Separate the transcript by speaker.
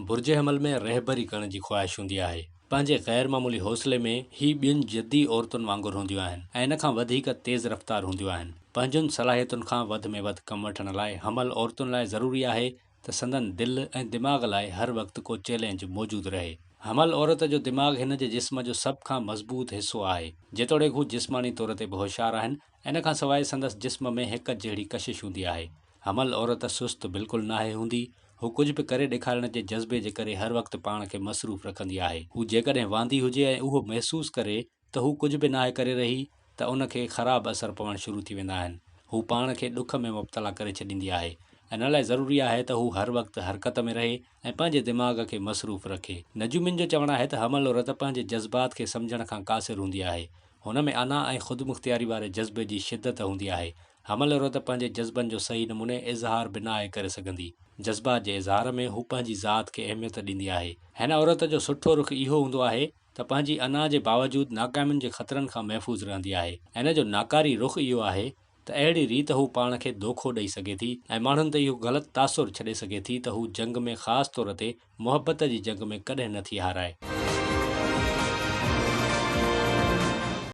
Speaker 1: برج حمل ۾ رهبري ڪرڻ جي خواهش هوندي آهي. پنهنجي غير معمولي حوصلي ۾ هي ٻين جدي عورتن وانگر هونديون آهن ۽ ان کان وڌيڪ تيز رفتار هونديون آهن. پنهنجن صلاحيتن کان وڌ ۾ وڌ ڪم وٺڻ لاء حمل عورتن لاء ضروري آهي ته سندن دل ۽ دماغ لاء هر وقت ڪو چئلينج موجود رهي. حمل عورت جو دماغ هن جي جسم جو سڀ کان مضبوط حصو آهي. جيتوڻيڪ هو جسماني طور تي به هوشيار آهن ان کان سواء سندس جسم ۾ هڪ جهڙي ڪشش هوندي آهي. حمل عورت سست بلڪل ناهي هوندي. هو ڪجهه به ڪري ڏيکارڻ جي جذبي جي ڪري هر وقت پاڻ کي مصروف رکندي آهي. هو جيڪڏهن واندي هجي ۽ اهو محسوس ڪري ته هو ڪجهه به ناهي ڪري رهي ته ان کي خراب اثر پوڻ شروع ٿي ويندا آهن. هو پاڻ کي ڏک ۾ مبتلا ڪري ڇڏيندي آهي. ان لاء ضروري آهي ته هو هر وقت حرڪت ۾ رهي ۽ پنهنجي دماغ کي مصروف رکي. نجومين جو چوڻ آهي ته حمل عورت پنهنجي جذبات کي سمجهڻ کان قاصر هوندي آهي. هن ۾ انا ۽ خودمختياري واري جذبي جي شدت هوندي آهي. حمل عورت پنهنجي جذبن جو صحيح نموني اظهار به ناهي ڪري سگهندي. جذبات جي اظهار ۾ هو پنهنجي ذات کي اهميت ڏيندي آهي. هن عورت جو سٺو رخ اهو هوندو آهي ته پنهنجي انا جي باوجود ناڪامين جي خطرن کان محفوظ رهندي آهي. هن جو ناڪاري رخ اهو آهي ته اهڙي ريت هو پاڻ کي دوکو ڏئي سگهي ٿي ۽ ماڻهن تي اهو غلط تاثر ڇڏي سگهي ٿي ته هو جنگ ۾ خاص طور تي محبت جي جنگ ۾ ڪڏهن نه ٿي هارائي.